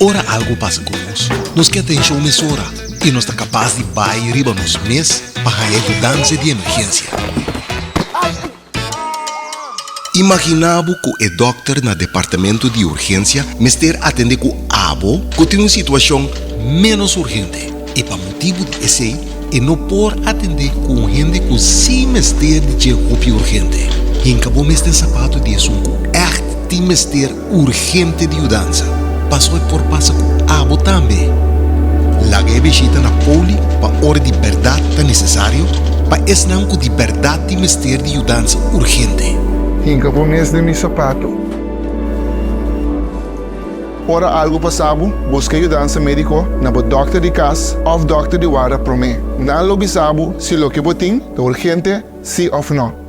Ora algu pasa ku nos, nos ke atenshon mesora i nos ta kapas di bai riba nos mes pa haña yudansa di emergensia. Imaginá bo ku e dòkter na departamento di urgensia mester atendé ku abo ku tin un situashon ménos urgente i pa motibu di esei e no por atendé ku un hende ku sí mester di dje hopi urgente. Hinka bo mes den sapatu di esun ku ègt tin mester urgente di yudansa. Paso e por pasa ku abo tambe. Laga e bishita na poli pa ora di bèrdat ta nesesario pa esnan ku di bèrdat tin mester di yudansa urgente. Hinka bo mes den mi sapato. Ora algu pasa bo, buska yudansa médiko na bo dòkter di kas òf dòkter di warda promé. Nan lo bisa bo si loke bo tin ta urgente, sí òf nò.